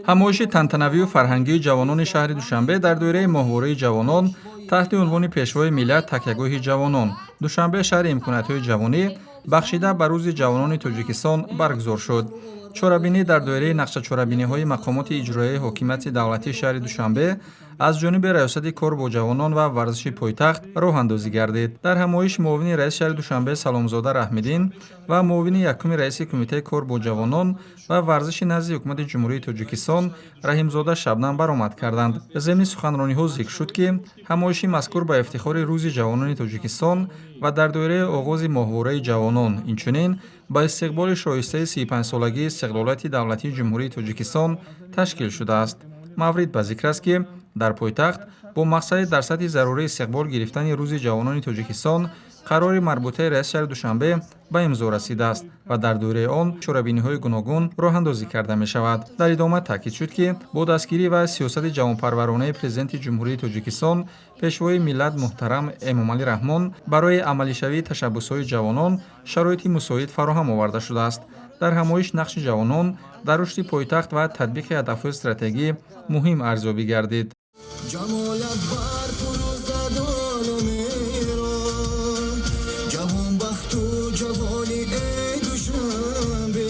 Ҳамоиши тантанавию фарҳангии ҷавонони шаҳри Душанбе дар доираи Моҳвораи ҷавонон таҳти унвони «Пешвои миллат — такягоҳи ҷавонон, Душанбе — шаҳри имкониятҳои ҷавонӣ», бахшида ба Рӯзи ҷавонони Тоҷикистон баргузор шуд. Чорабинӣ дар доираи нақшачорабиниҳои мақомоти иҷроияи ҳокимияти давлатии шаҳри Душанбе аз ҷониби Раёсати кор бо ҷавонон ва варзиши пойтахт роҳандозӣ гардид. Дар ҳамоиш муовини раиси шаҳри Душанбе Саломзода Раҳмиддин ва муовини якуми раиси Кумитаи кор бо ҷавонон ва варзиши назди Ҳукумати Ҷумҳурии Тоҷикистон Раҳимзода Шабнам баромад карданд. Зимни суханрониҳо зикр шуд, ки ҳамоиши мазкур ба ифтихори Рӯзи ҷавонони Тоҷикистон ва дар доираи оғози Моҳвораи ҷавонон, инчунин ба истиқболи шоистаи 35-солагии истиқлолияти давлатии Ҷумҳурии Тоҷикистон ташкил шудааст. Маврид ба зикр аст, ки дар пойтахт бо мақсади дар сатҳи зарурӣ истиқбол гирифтани Рӯзи ҷавонони Тоҷикистон қарори марбутаи раиси шаҳри Душанбе ба имзо расидааст ва дар доираи он чорабиниҳои гуногун роҳандозӣ карда мешавад. Дар идома таъкид шуд, ки бо дастгирӣ ва сиёсати ҷавонпарваронаи Президенти Ҷумҳурии Тоҷикистон, Пешвои миллат муҳтарам Эмомалӣ Раҳмон барои амалишавии ташаббусҳои ҷавонон шароити мусоид фароҳам оварда шудааст. Дар ҳамоиш нақши ҷавонон дар рушди пойтахт ва татбиқи ҳадафҳои стратегӣ муҳим арзёбӣ гардид. Ҷамолат барфурӯзад оламеро, ҷавонбахту ҷавони, эй Душанбе.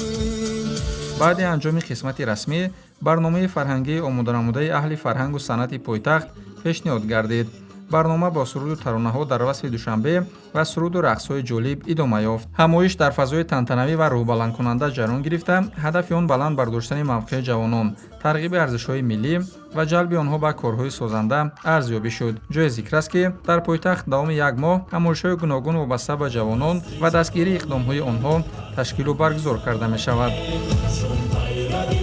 Баъди анҷоми қисмати расмӣ барномаи фарҳангии омоданамудаи аҳли фарҳангу санъати пойтахт пешниҳод гардид. Барнома бо суруду таронаҳо дар васфи Душанбе ва суруду рақсҳои ҷолиб идома ёфт. Ҳамоиш дар фазои тантанавӣ ва рӯҳбаландкунанда ҷараён гирифта, ҳадафи он баланд бардоштани мавқеи ҷавонон, тарғиби арзишҳои миллӣ ва ҷалби онҳо ба корҳои созанда арзёбӣ шуд. Ҷои зикр аст, ки дар пойтахт давоми як моҳ ҳамоишҳои гуногун вобаста ба ҷавонон ва дастгирии иқдомҳои онҳо ташкилу баргузор карда мешавад. Чун пайрави